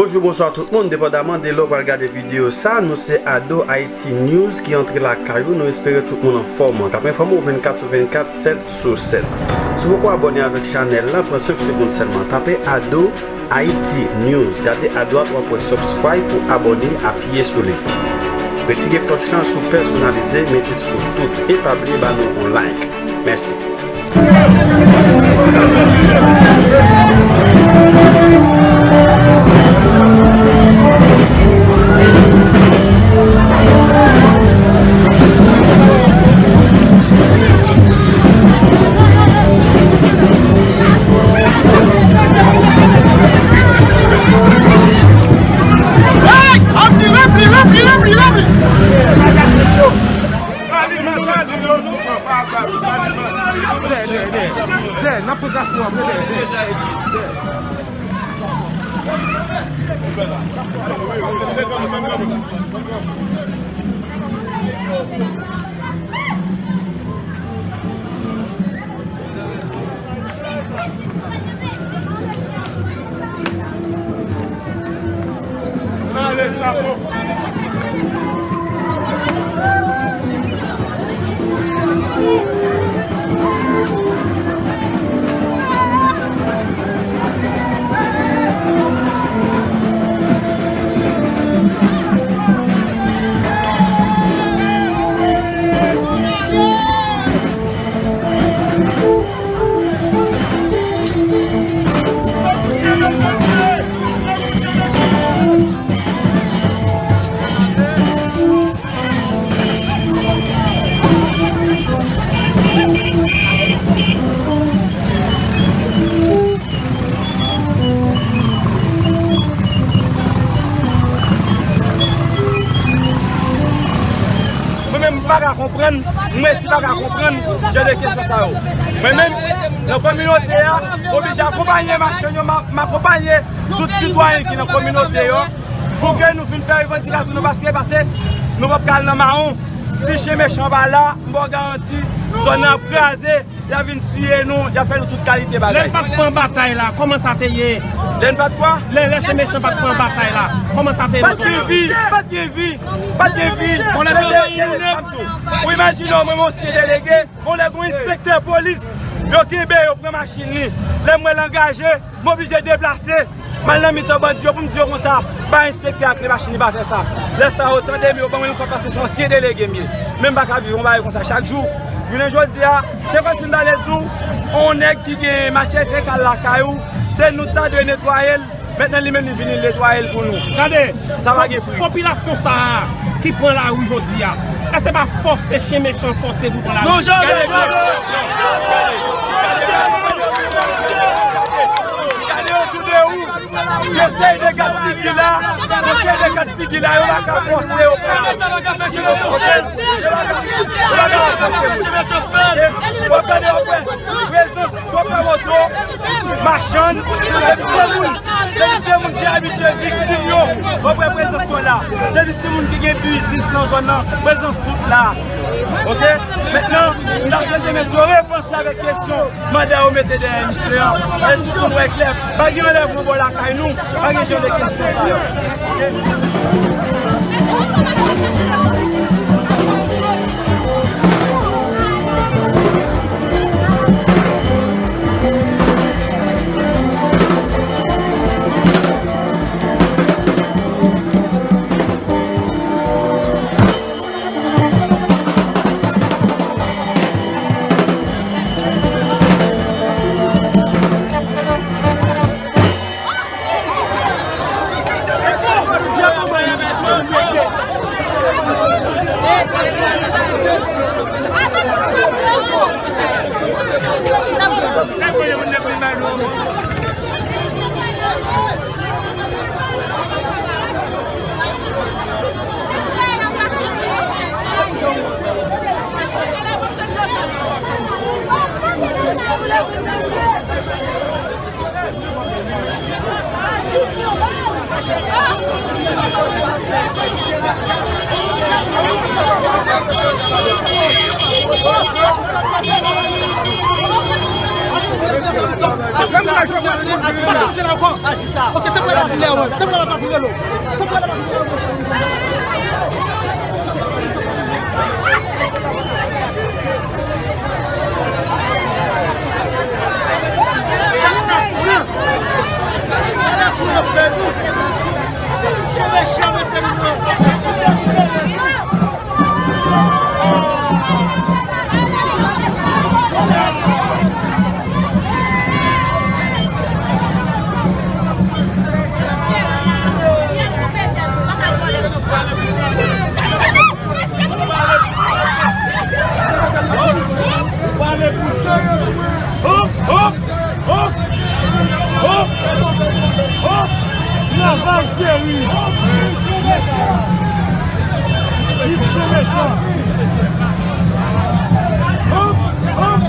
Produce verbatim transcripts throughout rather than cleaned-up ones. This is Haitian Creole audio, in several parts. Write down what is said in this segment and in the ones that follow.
Bonjou, bonswa tout moun, depandaman de lè w pral gade videyo sa, nou se Ado Haiti News ki antre lakay ou, nou espere tout moun anfòm, k ap enfòme w vennkat sou vennkat, sèt sou sèt. Si w poko abòne avèk chanèl la, pran senk segonn sèlman, tape Ado Haiti News, gade adwat w ap wè subscribe pou abòne, apiye sou li. Retire klòch lan sou pèsonalize, mete l sou tout, e pa bliye ba nou yon like. Mèsi. Mwen menm, m pa ka konprann, m resi pa ka konprann jan de kesyon sa yo. Mwen menm, nan kominote a, m oblije akonpaye machann yo, m a-, m akonpaye tout sitwayen ki nan kominote yo, pou ke nou vin fè revandikasyon nou, paske, paske nou p ap ka al nan mawon. Si chen mechan pa la, m ba w garanti, zòn nan ap kraze. Y a vin tiye nou, y a fè nou tout kalite bagay. Lè n pa t pran batay la, kòman sa te ye? Lè n pa t kwa? Lè, lè chen mechan pa t pran batay la, kòman sa te ye? Pa t gen vi, pa t gen vi, pa t gen vi. Ou imajine w, mwen, mwen se delege, yon lè gen yon enspektè polis, yo kenbe, yo pran machin li. Lè m wè l angaje, m oblije deplase. M al nan mitan bandi yo pou m di yo konsa, bay enspektè a kle machin li, pa fè sa. Lè sa yo tande m, yo ban mwen l ankò, paske se ansyen delege m ye. Men m pa ka viv yon bagay konsa chak jou. Jounen jodi a, se kòmsi m ta vle di w, yon nèg ki gen matchè fèk al lakay ou, se nou t ta dwe netwaye l, mentnan li menm li vini l netwaye l pou nou. Gade, sa pa gen pri. Popilasyon sa a ki pran lari jodi a, èske se pa fòse chen mechan fòse pou pran lari? Non, janmen, janmen, janmen. Gade otou de ou. Yo sèy de kat figi la, yo sèy de kat figi la, yo pa ka fòse yo pran. Ok? Yo pa ka, yo pa ka fòse yo. Ok? W ap gade, w ap wè prezans chofè moto, machann, depi se moun, depi se moun ki abitye viktim yo, w ap wè prezans yo la. Depi se moun ki gen biznis nan zòn nan, prezans tout la. Ok? Mentnan, m ta swete mesye yo repanse avèk kesyon manda yo mete dèyè misye an. E tout moun wè klè, pa gen anlèvman bò lakay nou, pa gen jan de kesyon sa yo. Ok? Pati chanje la ankò. Ok, tanpri la fin lè, wi. Tanpri la pa fin lè, lo. Tanpri la pa fin lè, lo. Hop, hop, hop, hop, hop. Travay seri. Viv chen mechan. Hop, hop.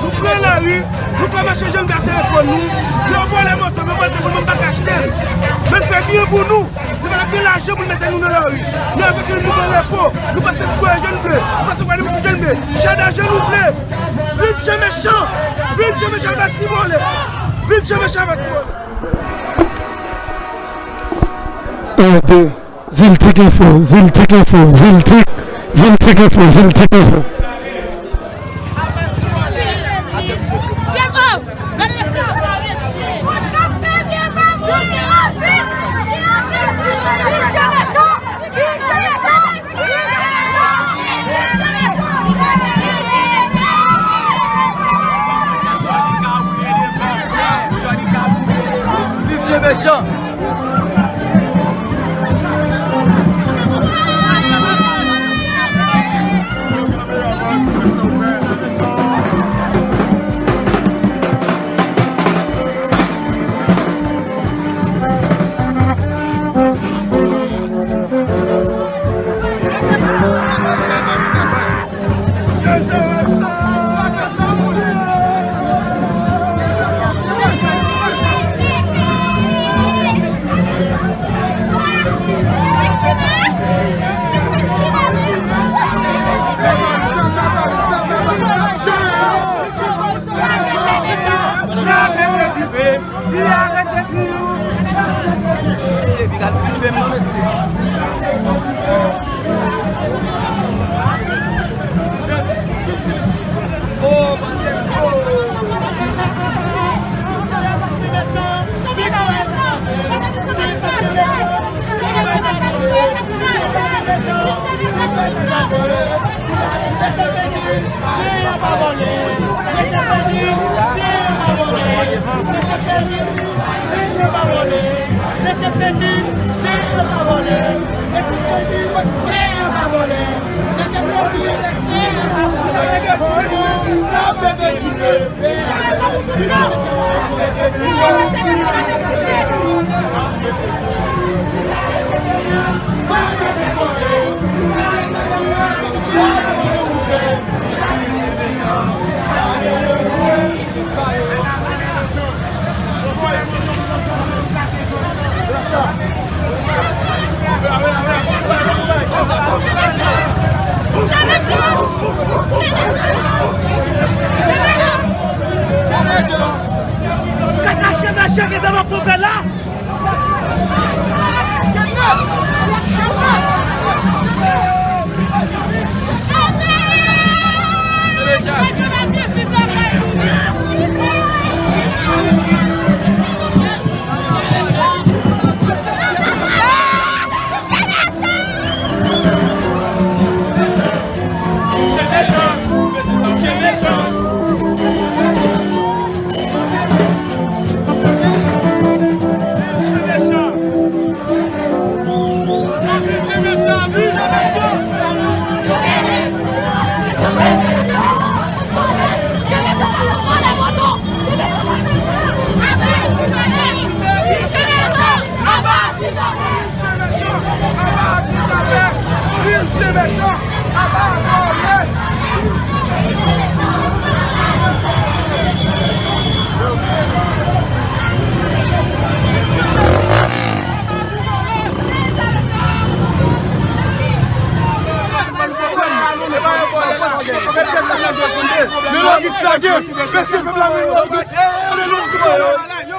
Nou pran lari, nou fè mache jèn gate telefòn nou. Yo vòlè moto, yo vòlè telefòn, nou pa ka achte l. Men fè byen pou nou. Nou pa t ap gen lajan pou n mete nou nan lari. Nou avèk nou, nou pran repo. Nou pase pou jèn ble. Nou pase pou jèn ble. Chada jèn nou vle. Viv chen mechan. Viv chen mechan avèk ti vòlè. Viv chen mechan avèk ti vòlè. Un, deux. Ziltik Info, Ziltik Info, Ziltik, Ziltik Info, Ziltik Info. Viv chen mechan! Mesye, piga l flipe m non, mesye. Kasa chen mechan ki fè mwen pran Lelogis lage, mesye pèp la, Lelogis, Lelogis voye,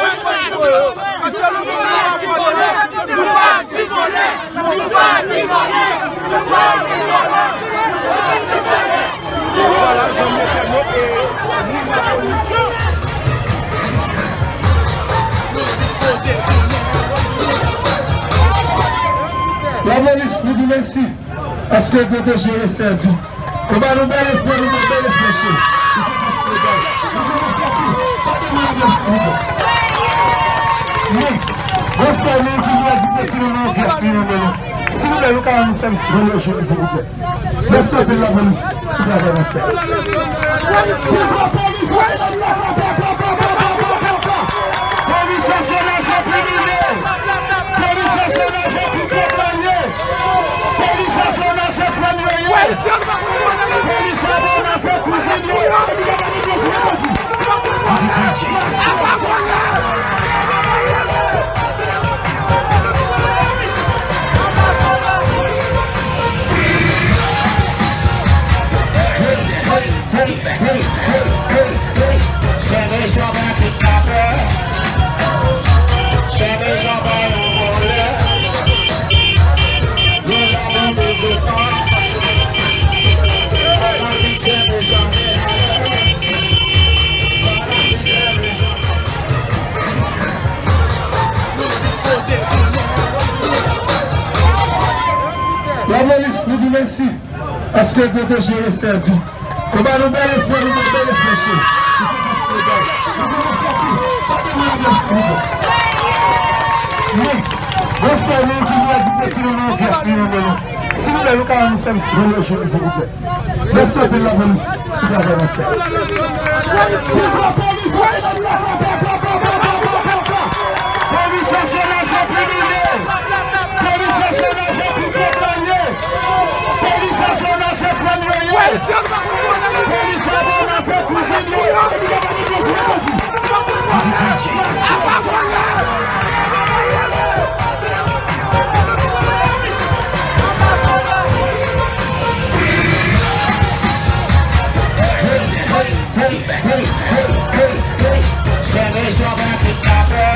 Lelogis voye, paske nou pa ti vòlè, nou pa ti vòlè, nou pa ti vòlè, nou pa ti vòlè. Vwala, jan m mete mo e nou lapolis. Lapolis, nou di mèsi. Paske pwoteje e sèvi. Nou ba nou bèl respè, nou ba bèl respè, mesye. Nou se plis legal. Nou se plis legal. Sa te mwen avè silvouplè. Men, gon frè nou ki vle di ki nou nan pyès li nan men nou. Silvouplè, nou ka rann nou sèvis jan nou jwe, silvouplè. Mèsi anpil lapolis pou travay n ap fè. Silvouplè, polis, pa, pa, pa. Polis nasyonal se kriminèl. Polis nasyonal se pipotanye. Polis nasyonal se frè n yo ye. Polis nasyonal se kouzin yo ye. Hey, hey, hey, hey, hey, hey. Chèvè Jan pa ki ka pè. Chèvè Jan pa yon vòlè. Li la pou tout tan. Fanatik Chèvè Jan. Fanatik Chèvè Jan. Lapolis, nou di mèsi. Paske pwoteje e sèvi. Nou ba nou bèl respè, nou ba bèl respè, mesye. Nou se plis legal. Nou se plis legal. Sa te mwen avè silvouplè. Men, gon frè nou ki vle di ki nou nan pyès li nan men nou. Silvouplè, nou ka rann nou sèvis jan nou jwe, silvouplè. Mèsi anpil lapolis pou travay n ap fè. Silvouplè, polis, pa, pa, pa. Polis nasyonal se kriminèl. Polis nasyonal se pipotanye. Polis nasyonal se frè n yo ye. Polis nasyonal se kouzin yo ye. Hey, hey, hey, hey, hey. Chèvè Jan pa ki ka pè.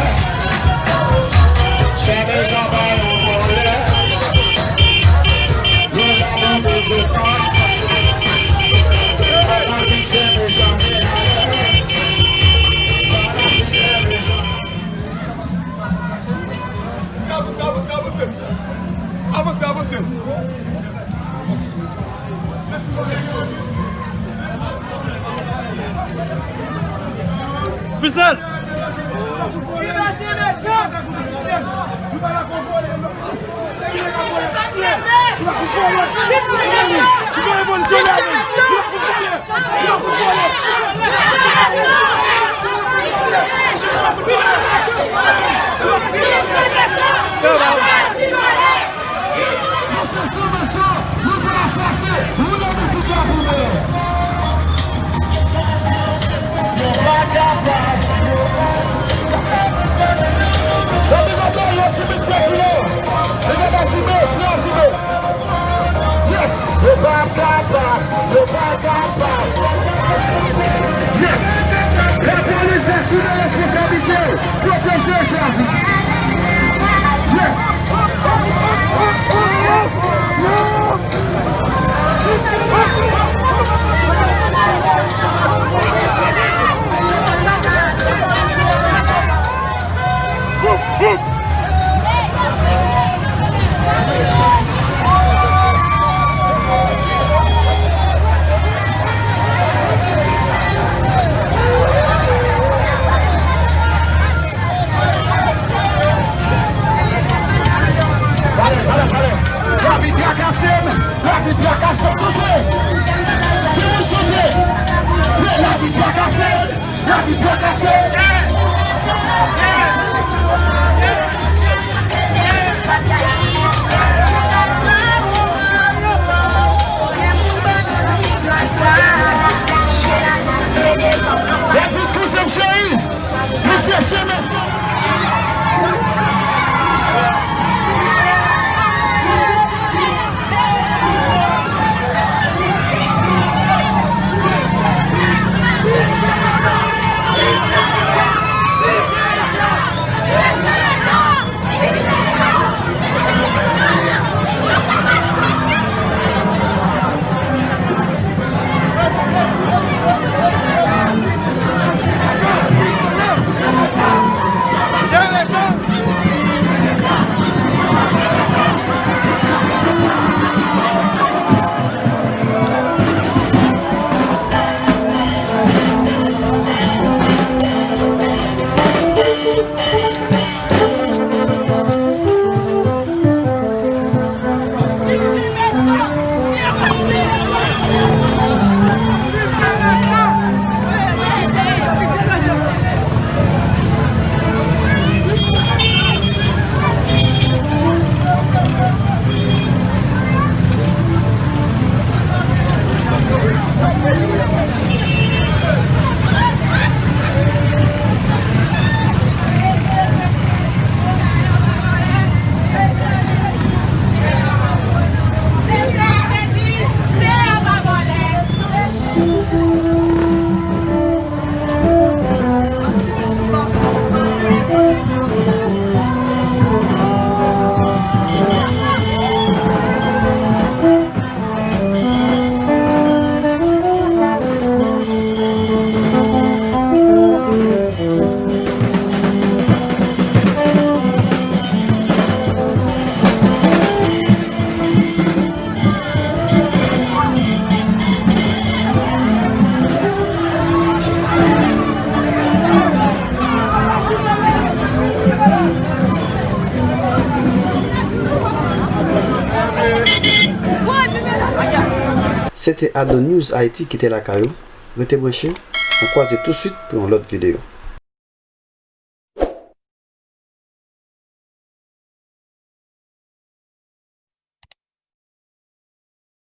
Chèvè Jan pa yon vòlè. Li la pou tout tan. Fanatik Chèvè Jan. Fanatik Chèvè Jan. Avanse, avanse, avanse. Avanse, avanse. Fizèl! Mesye, mesye, nou konn asase, woule mizik la pou mwen. Yo pa kapab, yo pa kapab. Zanmi, zanmi, yo simen, yo simen. Yo pa simen, yo simen. Yes, yo pa kapab, yo pa kapab. Yes, lapolis asime responsablite, pwoteje sèvi. Yes. Pale, pale, pale. Lavi trakase m, lavi trakase m. Chante! Timoun chante! Lavi trakase m, lavi trakase m. David, kouzen m cheri. Mesye, chèmen, chèmen. Se te Ado News Haïti ki te lakay ou. Rete branche, n ap kwaze touswit pou yon lòt videyo.